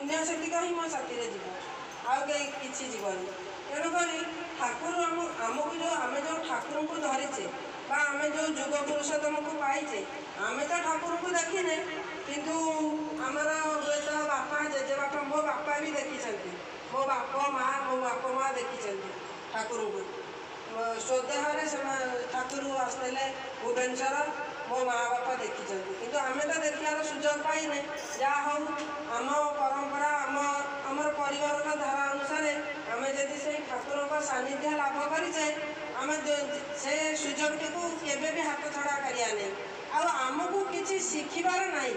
ଦୁନିଆ ସେତିକ ହିଁ ମୋ ସାଥିରେ ଯିବ, ଆଉ କେହି କିଛି ଯିବନି। ତେଣୁକରି ଠାକୁର ଆମକୁ ଯେଉଁ ଆମେ ଯେଉଁ ଠାକୁରଙ୍କୁ ଧରିଛେ ବା ଆମେ ଯେଉଁ ଯୁଗ ପୁରୁଷୋତ୍ତମକୁ ପାଇଛେ, ଆମେ ତ ଠାକୁରଙ୍କୁ ଦେଖିନେ, କିନ୍ତୁ ଆମର ହୁଏତ ବାପା ଜେଜେବାପା, ମୋ ବାପା ବି ଦେଖିଛନ୍ତି, ମୋ ବାପ ମା, ମୋ ବାପ ମା ଦେଖିଛନ୍ତି ଠାକୁରଙ୍କୁ ସ୍ୱଦେହରେ। ସେମାନେ ଠାକୁର ଆସିଥିଲେ ଭୁବନେଶ୍ୱର, ମୋ ମା ବାପା ଦେଖିଛନ୍ତି, କିନ୍ତୁ ଆମେ ତ ଦେଖିବାର ସୁଯୋଗ ପାଇନେ। ଯାହା ହଉ, ଆମ ପରମ୍ପରା, ଆମର ପରିବାରର ଧାରା ଅନୁସାରେ ଆମେ ଯଦି ସେଇ ଠାକୁରଙ୍କ ସାନ୍ନିଧ୍ୟ ଲାଭ କରିଛେ, ଆମେ ସେ ସୁଯୋଗଟିକୁ କେବେ ବି ହାତ ଛଡ଼ା କରିବା ନାହିଁ। ଆଉ ଆମକୁ କିଛି ଶିଖିବାର ନାହିଁ।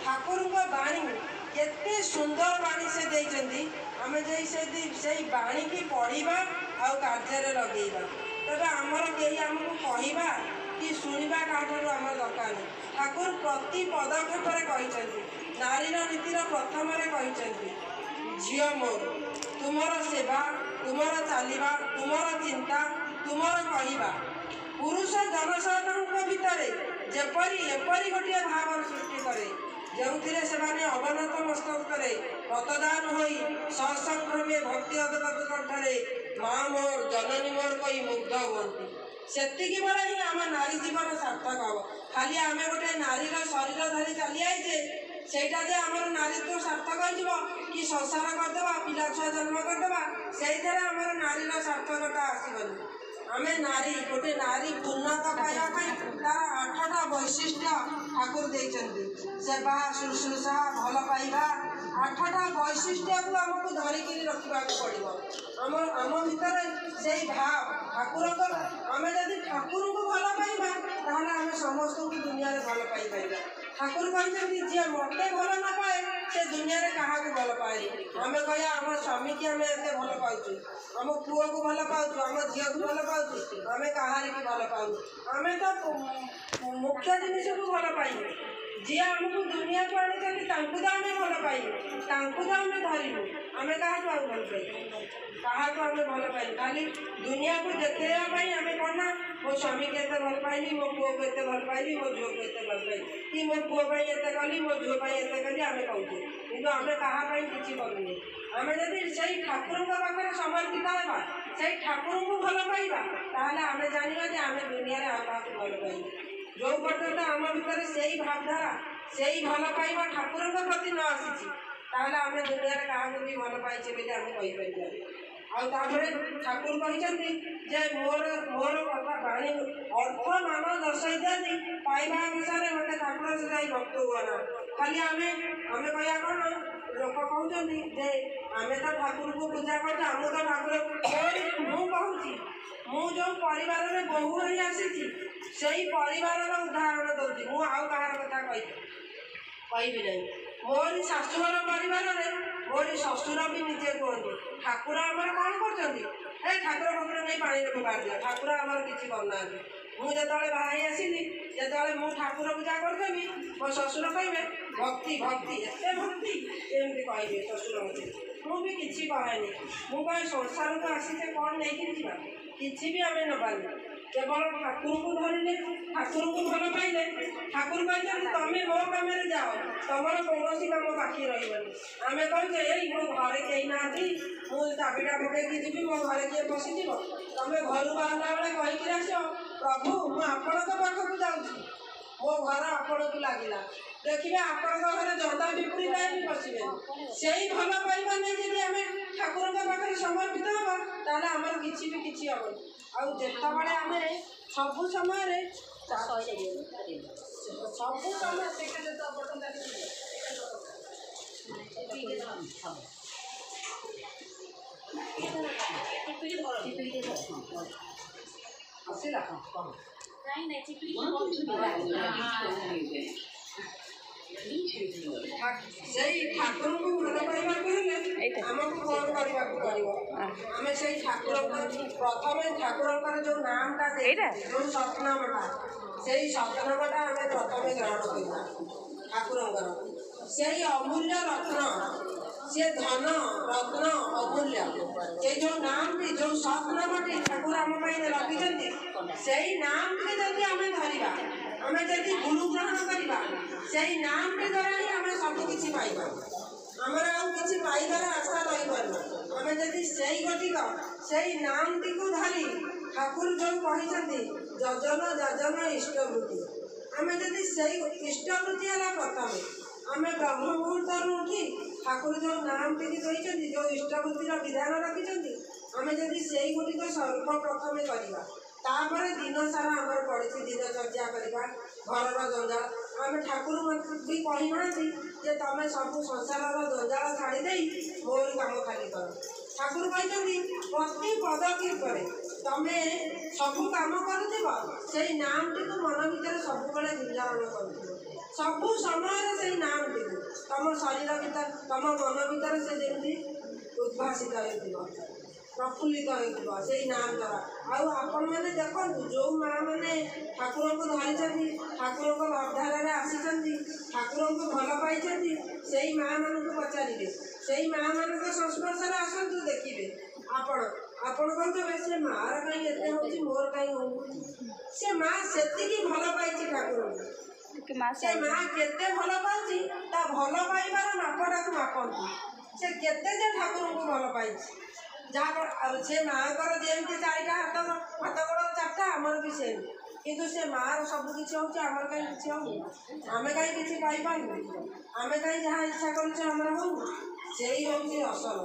ଠାକୁରଙ୍କ ବାଣୀ କେତେ ସୁନ୍ଦର ବାଣୀ ସେ ଦେଇଛନ୍ତି, ଆମେ ଯାଇ ସେଇ ବାଣୀକି ପଢ଼ିବା ଆଉ କାର୍ଯ୍ୟରେ ଲଗେଇବା। ତେବେ ଆମର କେହି ଆମକୁ କହିବା କି ଶୁଣିବା କାହାଠାରୁ ଆମର ଦରକାର ନାହିଁ। ଠାକୁର ପ୍ରତି ପଦକ୍ଷେପରେ କହିଛନ୍ତି, ନାରୀର ନୀତିର ପ୍ରଥମରେ କହିଛନ୍ତି, ଝିଅ ମୋର, ତୁମର ସେବା, ତୁମର ଚାଲିବା, ତୁମର ଚିନ୍ତା, ତୁମର କହିବା ପୁରୁଷ ଜନସାଧାରଣଙ୍କ ଭିତରେ ଯେପରି ଏପରି ଗୋଟିଏ ଭାବ ସୃଷ୍ଟି କରେ, ଯେଉଁଥିରେ ସେମାନେ ଅବନତ ମସ୍ତକରେ ମତଦାନ ହୋଇ ସସଂକ୍ରମେ ଭକ୍ତି ଅଦଗତ କଣ୍ଠରେ ମା ମୋର, ଜନନୀ ମୋର କହି ମୁଗ୍ଧ ହୁଅନ୍ତି, ସେତିକି ବେଳେ ହିଁ ଆମ ନାରୀ ଜୀବନ ସାର୍ଥକ ହବ। ଖାଲି ଆମେ ଗୋଟେ ନାରୀର ଶରୀର ଧରି ଚାଲି ଆଇଛେ, ସେଇଟା ଯେ ଆମର ନାରୀତ୍ୱ ସାର୍ଥକ ହେଇଯିବ କି ସଂସାର କରିଦେବା, ପିଲା ଛୁଆ ଜନ୍ମ କରିଦେବା, ସେଇଥିରେ ଆମର ନାରୀର ସାର୍ଥକତା ଆସିବନି। ଆମେ ନାରୀ, ଗୋଟେ ନାରୀ ପୂର୍ଣ୍ଣତା ପାଇବା ପାଇଁ ତାର 8ଟା ବୈଶିଷ୍ଟ୍ୟ ଠାକୁର ଦେଇଛନ୍ତି। ସେବା, ଶୁଶ୍ରୂଷା, ଭଲ ପାଇବା, 8ଟା ବୈଶିଷ୍ଟ୍ୟକୁ ଆମକୁ ଧରିକିରି ରଖିବାକୁ ପଡ଼ିବ। ଆମ ଭିତରେ ସେଇ ଭାବ ଠାକୁରଙ୍କ, ଆମେ ଯଦି ଠାକୁରଙ୍କୁ ଭଲ ପାଇବା, ତାହେଲେ ଆମେ ସମସ୍ତଙ୍କୁ ଦୁନିଆରେ ଭଲ ପାଇପାରିବା। ଠାକୁର କହିଛନ୍ତି, ଯିଏ ମୋତେ ଭଲ ନ ପାଏ ସେ ଦୁନିଆରେ କାହାକୁ ଭଲ ପାଏନି। ଆମେ କହିବା ଆମ ସ୍ୱାମୀକି ଆମେ ଏତେ ଭଲ ପାଉଛୁ, ଆମ ପୁଅକୁ ଭଲ ପାଉଛୁ, ଆମ ଝିଅକୁ ଭଲ ପାଉଛୁ, ଆମେ କାହାରିକି ଭଲ ପାଉନୁ। ଆମେ ତ ମୁଖ୍ୟ ଜିନିଷକୁ ଭଲ ପାଇବୁ। ଯିଏ ଆମକୁ ଦୁନିଆକୁ ଆଣିଛନ୍ତି ତାଙ୍କୁ ତ ଆମେ ଭଲ ପାଇବୁ, ତାଙ୍କୁ ତ ଆମେ ଧରିବୁ। ଆମେ କାହାକୁ ଆଉ ଭଲ ପାଇବୁ? କାହାକୁ ଆମେ ଭଲ ପାଇବୁ? ଖାଲି ଦୁନିଆକୁ ଦେଖେଇବା ପାଇଁ ଆମେ କ'ଣ ନା ମୋ ସ୍ୱାମୀକି ଏତେ ଭଲ ପାଇଲି, ମୋ ପୁଅକୁ ଏତେ ଭଲ ପାଇଲି, ମୋ ଝିଅକୁ ଏତେ ଭଲ ପାଇଲି, କି ମୋ ପୁଅ ପାଇଁ ଏତେ କଲି, ମୋ ଝିଅ ପାଇଁ ଏତେ କଲି, ଆମେ କହୁଛୁ, କିନ୍ତୁ ଆମେ କାହା ପାଇଁ କିଛି କରୁନି। ଆମେ ଯଦି ସେଇ ଠାକୁରଙ୍କ ପାଖରେ ସମର୍ପିତ ହେବା, ସେଇ ଠାକୁରଙ୍କୁ ଭଲ ପାଇବା, ତାହେଲେ ଆମେ ଜାଣିବା ଯେ ଆମେ ଦୁନିଆରେ ଆଉ କାହାକୁ ଭଲ ପାଇବୁ। ଯେଉଁ ପର୍ଯ୍ୟନ୍ତ ଆମ ଭିତରେ ସେଇ ଭାବଧାରା, ସେଇ ଭଲ ପାଇବା ଠାକୁରଙ୍କ ପ୍ରତି ନ ଆସିଛି, ତାହେଲେ ଆମେ ଦୁନିଆରେ କାହାକୁ ବି ଭଲ ପାଇଛେ ବୋଲି ଆମେ କହିପାରିବାନି। ଆଉ ତାପରେ ଠାକୁର କହିଛନ୍ତି ଯେ ମୋର କଥା ବାଣୀ ଅର୍ଥ ମାନ ଦର୍ଶାଇ ଦିଅନ୍ତି, ପାଇବା ଅନୁସାରେ ମୋତେ ଠାକୁର ସେ ଯାଇ ଭକ୍ତ ହୁଅ ନା। ଖାଲି ଆମେ କହିବା କ'ଣ, ଲୋକ କହୁଛନ୍ତି ଯେ ଆମେ ତ ଠାକୁରଙ୍କୁ ପୂଜା କରୁଛୁ, ଆମକୁ ତ ଠାକୁର। ମୁଁ କହୁଛି, ମୁଁ ଯେଉଁ ପରିବାରରେ ବୋହୂ ହୋଇ ଆସିଛି ସେଇ ପରିବାରର ଉଦାହରଣ ଦେଉଛି, ମୁଁ ଆଉ କାହାର କଥା କହିବି ନାହିଁ। ମୋରି ଶାଶୁଘର ପରିବାରରେ ମୋରି ଶ୍ୱଶୁର ବି ନିଜେ କୁହନ୍ତି, ଠାକୁର ଆମର କ'ଣ କରୁଛନ୍ତି? ଏ ଠାକୁର ଫାକୁର ନେଇ ପାଣିରେ ଫୋପାଡ଼ି ଦିଅ, ଠାକୁର ଆମର କିଛି କରୁନାହାନ୍ତି। ମୁଁ ଯେତେବେଳେ ବାହା ହେଇ ଆସିଲି, ଯେତେବେଳେ ମୁଁ ଠାକୁର ପୂଜା କରୁଥିବି, ମୋ ଶ୍ୱଶୁର କହିବେ, ଭକ୍ତି ଭକ୍ତି, ଏତେ ଭକ୍ତି, ଏମିତି କହିବେ ଶ୍ୱଶୁର ମୋତେ। ମୁଁ ବି କିଛି କହେନି। ମୁଁ କହେ, ସଂସାରକୁ ଆସିଛେ, କ'ଣ ନେଇକିରି ଯିବା? କିଛି ବି ଆମେ ନେବାନି। କେବଳ ଠାକୁରଙ୍କୁ ଧରିଲେ, ଠାକୁରଙ୍କୁ ଭଲ ପାଇଲେ, ଠାକୁର କହିଛନ୍ତି ତମେ ମୋ କାମରେ ଯାଅ, ତମର କୌଣସି କାମ ବାକି ରହିବନି। ଆମେ କହୁଛେ, ଏଇ ମୋ ଘରେ କେହି ନାହାନ୍ତି, ମୁଁ ଚାବିଟା ପକେଇକି ଯିବି, ମୋ ଘରେ କିଏ ପଶିଯିବ? ତମେ ଘରୁ ବାହାରିଲା ବେଳେ କହିକିରି ଆସିବ, ପ୍ରଭୁ ମୁଁ ଆପଣଙ୍କ ପାଖକୁ ଯାଉଛି, ମୋ ଘର ଆପଣଙ୍କୁ ଲାଗିଲା। ଦେଖିବେ ଆପଣଙ୍କ ଘରେ ଜନ୍ଦା ପିମ୍ପୁଡ଼ିଟାଏ ବି ପଶିବେନି। ସେଇ ଭଲ ପାଇବା ନେଇ ଯଦି ଆମେ ଠାକୁରଙ୍କ ପାଖରେ ସମର୍ପିତ ହେବା, ତାହେଲେ ଆମର କିଛି ବି କିଛି ହେବନି। ଆଉ ଯେତେବେଳେ ଆମେ ସବୁ ସମୟରେ ସବୁ ସମୟ ଆସିଲା, ସେଇ ଠାକୁରଙ୍କୁ ଭଲ ପାଇବାକୁ ହେଲେ ଆମକୁ କ'ଣ କରିବାକୁ ପଡ଼ିବ? ଆମେ ସେଇ ଠାକୁରଙ୍କ ପ୍ରଥମେ ଠାକୁରଙ୍କର ଯୋଉ ନାମଟା ଦେଇଛନ୍ତି, ଯୋଉ ସତନାମଟା, ସେଇ ସତନାମଟା ଆମେ ପ୍ରଥମେ ଗ୍ରହଣ କରିବା। ଠାକୁରଙ୍କର ସେଇ ଅମୂଲ୍ୟ ରତ୍ନ, ସେ ଧନ ରତ୍ନ ଅମୂଲ୍ୟ, ସେଇ ଯୋଉ ନାମଟି, ଯୋଉ ସତନାମଟି ଠାକୁର ଆମ ପାଇଁ ରଖିଛନ୍ତି, ସେଇ ନାମଟି ଯଦି ଆମେ ଧରିବା, ଆମେ ଯଦି ଗୁରୁ ଗ୍ରହଣ କରିବା, ସେଇ ନାମଟି ଦ୍ୱାରା ହିଁ ଆମେ ସବୁ କିଛି ପାଇବା। ଆମର ଆଉ କିଛି କରିବା। ଆମେ ଯଦି ସେଇ ଗୋଟିକ ସେଇ ନାମଟିକୁ ଧରି ଠାକୁର ଯେଉଁ କହିଛନ୍ତି ଯଜନ ଯାଜନ ଇଷ୍ଟବୃତ୍ତି, ଆମେ ଯଦି ସେଇ ଇଷ୍ଟବୃତ୍ତି ହେଲା ପ୍ରଥମେ ଆମେ ବ୍ରହ୍ମ ମୁହୂର୍ତ୍ତରୁ ଉଠି ଠାକୁର ଯେଉଁ ନାମଟିକି ଦେଇଛନ୍ତି, ଯେଉଁ ଇଷ୍ଟବୃତ୍ତିର ବିଧାନ ରଖିଛନ୍ତି, ଆମେ ଯଦି ସେଇ ଗୋଟିକ ସର୍ବପ୍ରଥମେ କରିବା, ତାପରେ ଦିନ ସାରା ଆମର ପଡ଼ିଛି ଦିନଚର୍ଯ୍ୟା କରିବା, ଘରର ଜଞ୍ଜାଳ। ଆମେ ଠାକୁର ବି କହିନାହାନ୍ତି ଯେ ତମେ ସବୁ ସଂସାରର ଜଞ୍ଜାଳ ଛାଡ଼ି ଦେଇ ମୋରି କାମ ଖାଲି କର। ଠାକୁର କହିଛନ୍ତି ପ୍ରତି ପଦକ୍ଷେପରେ ତମେ ସବୁ କାମ କରୁଥିବ, ସେଇ ନାମଟିକୁ ମନ ଭିତରେ ସବୁବେଳେ ଗୁଞ୍ଜାରଣ କରୁଥିବ, ସବୁ ସମୟରେ ସେଇ ନାମଟିକୁ ତମ ଶରୀର ଭିତରେ ତମ ମନ ଭିତରେ ସେ ଯେମିତି ଉଦ୍ଭାସିତ ହେଉଥିବ, ପ୍ରଫୁଲ୍ଲିତ ହେଉଥିବ ସେଇ ନାମ ଦ୍ୱାରା। ଆଉ ଆପଣମାନେ ଦେଖନ୍ତୁ, ଯେଉଁ ମା' ମାନେ ଠାକୁରଙ୍କୁ ଧରିଛନ୍ତି, ଠାକୁରଙ୍କ ଭାବଧାରାରେ ଆସିଛନ୍ତି, ଠାକୁରଙ୍କୁ ଭଲ ପାଇଛନ୍ତି, ସେଇ ମା' ମାନଙ୍କୁ ପଚାରିବେ, ସେଇ ମା' ମାନଙ୍କ ସଂସ୍ପର୍ଶରେ ଆସନ୍ତୁ, ଦେଖିବେ ଆପଣ ଆପଣ କହୁଥିବେ ସେ ମାଆର କାହିଁ ଏତେ ହେଉଛି, ମୋର କାହିଁ ହେଉନି। ସେ ମା' ସେତିକି ଭଲ ପାଇଛି ଠାକୁରଙ୍କୁ। ସେ ମା' କେତେ ଭଲ ପାଉଛି, ତା ଭଲ ପାଇବାର ମାପଟାକୁ ମାପନ୍ତୁ, ସେ କେତେ ଯେ ଠାକୁରଙ୍କୁ ଭଲ ପାଇଛି। ଯାହା ଆଉ ସେ ମାଆଙ୍କର ଯେମିତି ଚାରିଟା ହାତ, ହାତ ଗୋଡ଼ ଚାରିଟା, ଆମର ବି ସେମିତି। କିନ୍ତୁ ସେ ମାଆର ସବୁ କିଛି ହେଉଛି, ଆମର କାହିଁ କିଛି ହେଉନି? ଆମେ କାହିଁ କିଛି ପାଇପାରୁନୁ? ଆମେ କାହିଁ ଯାହା ଇଚ୍ଛା କରୁଛେ ଆମର ହେଉନି? ସେଇ ହେଉଛି ଅସଲ।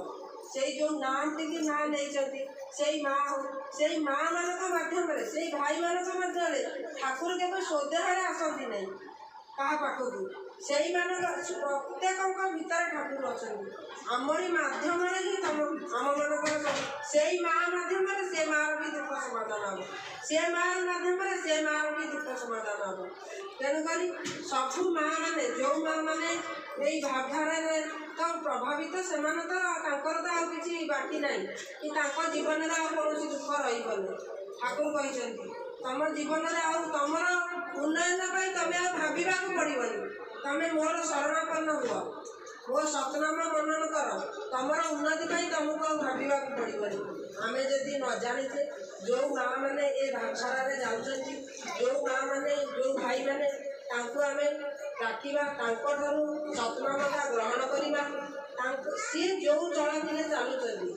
ସେଇ ଯେଉଁ ନାମଟିକି ମା ନେଇଛନ୍ତି, ସେଇ ମା ହଉ, ସେଇ ମା ମାନଙ୍କ ମାଧ୍ୟମରେ, ସେଇ ଭାଇମାନଙ୍କ ମାଧ୍ୟମରେ ଠାକୁର କେବେ ସ୍ୱଦେହରେ ଆସନ୍ତି ନାହିଁ କାହା ପାଖକୁ। ସେଇମାନଙ୍କ ପ୍ରତ୍ୟେକଙ୍କ ଭିତରେ ଠାକୁର ଅଛନ୍ତି। ଆମରି ମାଧ୍ୟମରେ ହିଁ ତମ ଆମମାନଙ୍କର ସେଇ ମା ମାଧ୍ୟମରେ ସେ ମାଆର ବି ଦୁଃଖ ସମାଧାନ ହେବ, ସେ ମାଆର ମାଧ୍ୟମରେ ସେ ମାଆର ବି ଦୁଃଖ ସମାଧାନ ହେବ। ତେଣୁକରି ସବୁ ମା' ମାନେ, ଯେଉଁ ମା' ମାନେ ଏଇ ଭାବଧାରାରେ ତ ପ୍ରଭାବିତ, ସେମାନେ ତ ତାଙ୍କର ତ ଆଉ କିଛି ବାକି ନାହିଁ କି ତାଙ୍କ ଜୀବନରେ ଆଉ କୌଣସି ଦୁଃଖ ରହିବନି। ଠାକୁର କହିଛନ୍ତି ତମ ଜୀବନରେ ଆଉ ତମର ଉନ୍ନୟନ ପାଇଁ ତମେ ଆଉ ଭାବିବାକୁ ପଡ଼ିବନି, ତମେ ମୋର ଶରଣାପନ୍ନ ହୁଅ, ମୋ ସତନାମ ମନନ କର, ତମର ଉନ୍ନତି ପାଇଁ ତମକୁ ଆଉ ଭାବିବାକୁ ପଡ଼ିବନି। ଆମେ ଯଦି ନ ଜାଣିଛେ, ଯେଉଁ ମା' ମାନେ ଏ ଭାବଧାରାରେ ଯାଉଛନ୍ତି, ଯେଉଁ ମା' ମାନେ, ଯେଉଁ ଭାଇମାନେ, ତାଙ୍କୁ ଆମେ ଡାକିବା, ତାଙ୍କଠାରୁ ସତନାମଟା ଗ୍ରହଣ କରିବା। ତାଙ୍କୁ ସିଏ ଯେଉଁ ଚଳଣିରେ ଚାଲୁଛନ୍ତି,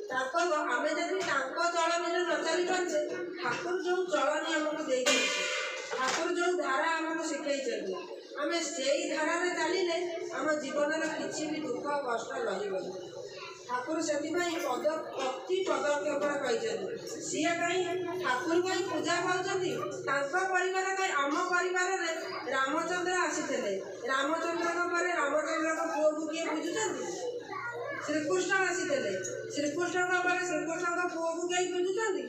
ତାଙ୍କ ଆମେ ଯଦି ତାଙ୍କ ଚଳଣିରେ ନ ଚାଲିପାରୁଛେ, ଠାକୁର ଯେଉଁ ଚଳଣି ଆମକୁ ଦେଇଛନ୍ତି, ଠାକୁର ଯେଉଁ ଧାରା ଆମକୁ ଶିଖେଇଛନ୍ତି, ଆମେ ସେଇ ଧାରାରେ ଚାଲିଲେ ଆମ ଜୀବନରେ କିଛି ବି ଦୁଃଖ କଷ୍ଟ ରହିବନି। ଠାକୁର ସେଥିପାଇଁ ପଦ ପ୍ରତି ପଦକ୍ଷେପରେ କହିଛନ୍ତି। ସିଏ କାହିଁ ଠାକୁର କାହିଁ ପୂଜା ପାଉଛନ୍ତି, ତାଙ୍କ ପରିବାର କାହିଁ? ଆମ ପରିବାରରେ ରାମଚନ୍ଦ୍ର ଆସିଥିଲେ, ରାମଚନ୍ଦ୍ରଙ୍କ ପରେ ରାମଚନ୍ଦ୍ରଙ୍କ ପୁଅକୁ କିଏ ପୂଜୁଛନ୍ତି? ଶ୍ରୀକୃଷ୍ଣ ଆସିଥିଲେ, ଶ୍ରୀକୃଷ୍ଣଙ୍କ ପରେ ଶ୍ରୀକୃଷ୍ଣଙ୍କ ପୁଅକୁ କେହି ପୂଜୁଛନ୍ତି?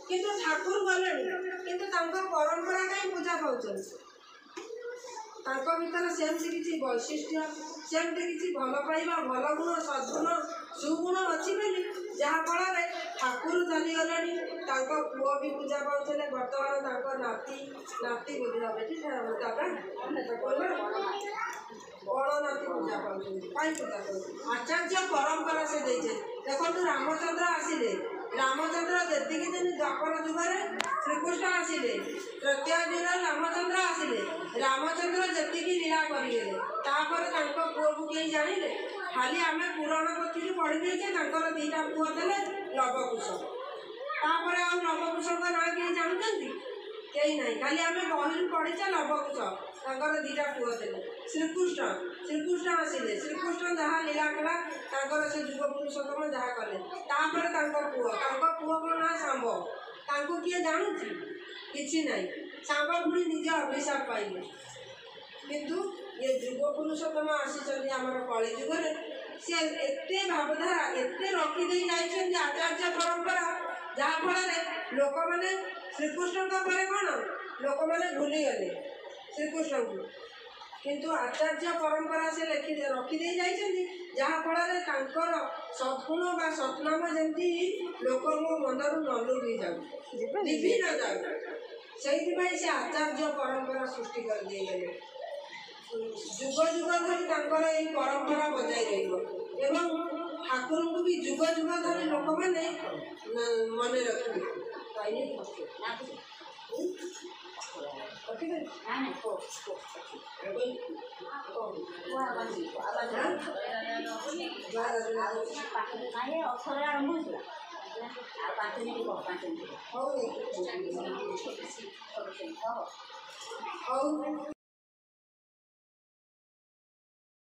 କିନ୍ତୁ ଠାକୁର ଗଲେଣି, କିନ୍ତୁ ତାଙ୍କ ପରମ୍ପରା କାହିଁ ପୂଜା ପାଉଛନ୍ତି? ତାଙ୍କ ଭିତରେ ସେମିତି କିଛି ବୈଶିଷ୍ଟ୍ୟ, ସେମିତି କିଛି ଭଲ ପାଇବା, ଭଲ ଗୁଣ, ସଦ୍ଗୁଣ, ସୁଗୁଣ ଅଛି ବୋଲି, ଯାହାଫଳରେ ଠାକୁର ଚାଲିଗଲେଣି, ତାଙ୍କ ପୁଅ ବି ପୂଜା ପାଉଥିଲେ, ବର୍ତ୍ତମାନ ତାଙ୍କ ନାତି, ନାତି ବୋଧେ ହେବେ କି ଦାଦା, ବଡ଼ ନାତି ପୂଜା ପାଉଛନ୍ତି। କାହିଁ ପୂଜା ପାଉଛନ୍ତି? ଆଚାର୍ଯ୍ୟ ପରମ୍ପରା ସେ ଦେଇଛନ୍ତି। ଦେଖନ୍ତୁ, ରାମଚନ୍ଦ୍ର ଆସିଲେ, ରାମଚନ୍ଦ୍ର ଯେତିକି ଦିନ ଦ୍ୱାପର ଯୁଗରେ ଶ୍ରୀକୃଷ୍ଣ ଆସିଲେ, ତୃତୀୟ ଯୁଗରେ ରାମଚନ୍ଦ୍ର ଆସିଲେ, ରାମଚନ୍ଦ୍ର ଯେତିକି ଲୀଳା କରିଗଲେ, ତାପରେ ତାଙ୍କ ପୁଅକୁ କେହି ଜାଣିଲେ? ଖାଲି ଆମେ ପୁରାଣ ପୋଥିରୁ ପଢ଼ି ଦେଇଛେ ତାଙ୍କର ଦୁଇଟା ପୁଅ ଥିଲେ ଲବକୁଶ। ତାପରେ ଆଉ ଲବକୁଶଙ୍କ ନାଁ କେହି ଜାଣୁଛନ୍ତି? କେହି ନାହିଁ। ଖାଲି ଆମେ ବହିରୁ ପଢ଼ିଛେ ଲବକୁଶ ତାଙ୍କର ଦୁଇଟା ପୁଅ ଥିଲେ। ଶ୍ରୀକୃଷ୍ଣ, ଶ୍ରୀକୃଷ୍ଣ ଆସିଲେ, ଶ୍ରୀକୃଷ୍ଣ ଯାହା ଲୀଳା ଖେଳା ତାଙ୍କର ସେ ଯୁଗ ପୁରୁଷୋତ୍ତମ ଯାହା କଲେ, ତାପରେ ତାଙ୍କ ପୁଅ, ତାଙ୍କ ପୁଅଙ୍କ ନାଁ ଶାମ୍ବ, ତାଙ୍କୁ କିଏ ଜାଣୁଛି? କିଛି ନାହିଁ। ଶାମ୍ବ ପୁଣି ନିଜେ ଅଭିଶାପ ପାଇଲେ। କିନ୍ତୁ ଏ ଯୁଗ ପୁରୁଷୋତ୍ତମ ଆସିଛନ୍ତି ଆମର କଳି ଯୁଗରେ, ସେ ଏତେ ଭାବଧାରା ଏତେ ରଖିଦେଇ ଯାଇଛନ୍ତି ଆଚାର୍ଯ୍ୟ ପରମ୍ପରା, ଯାହାଫଳରେ ଲୋକମାନେ ଶ୍ରୀକୃଷ୍ଣଙ୍କ ପରେ କ'ଣ ଲୋକମାନେ ଭୁଲିଗଲେ ଶ୍ରୀକୃଷ୍ଣଙ୍କୁ, କିନ୍ତୁ ଆଚାର୍ଯ୍ୟ ପରମ୍ପରା ସେ ଲେଖି ରଖିଦେଇ ଯାଇଛନ୍ତି, ଯାହାଫଳରେ ତାଙ୍କର ସଦ୍ଗୁଣ ବା ସତନାମ ଯେମିତି ଲୋକଙ୍କ ମନରୁ ନ ଲୁଭି ଯାଉ, ଲିଭି ନ ଯାଉ, ସେଇଥିପାଇଁ ସେ ଆଚାର୍ଯ୍ୟ ପରମ୍ପରା ସୃଷ୍ଟି କରିଦେଇଗଲେ। ଯୁଗ ଯୁଗ ଧରି ତାଙ୍କର ଏଇ ପରମ୍ପରା ବଜାୟ ରହିବ ଏବଂ ଠାକୁରଙ୍କୁ ବି ଯୁଗ ଯୁଗ ଧରି ଲୋକମାନେ ମନେ ରଖିବେ। ହଉ।